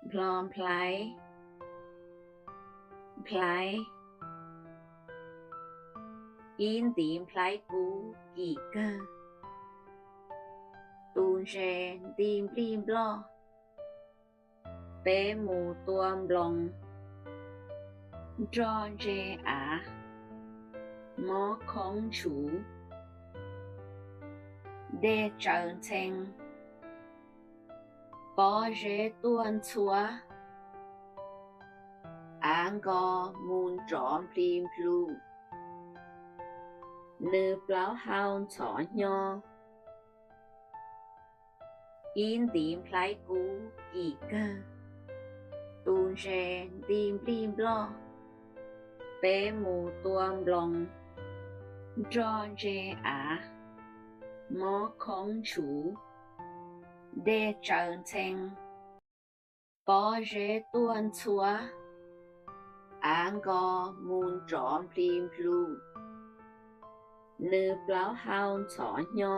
Nplho nplhaib, nplhaib. Ib ntiv nplhaib kub kim kawg, tus ntses nti nplij nploj. Peb mus tua nploos, nroj ntse av, mob khoob ntshuv, dej tsaws ntxhee, pob zeb tuaj ntxhua, av nkos mus nrov npli nplus, nws plaub hau ntxhov hnyo. Ib ntiv nplhaib kub kim kawg, tus ntses nti nplij nploj. Peb mus tua nploos, nroj ntse av, mob khoob ntshuv, dej tsaws ntxhee, pob zeb tuaj ntxhua, av nkos mus nrov npli nplus, nws plaub hau ntxhov hnyo.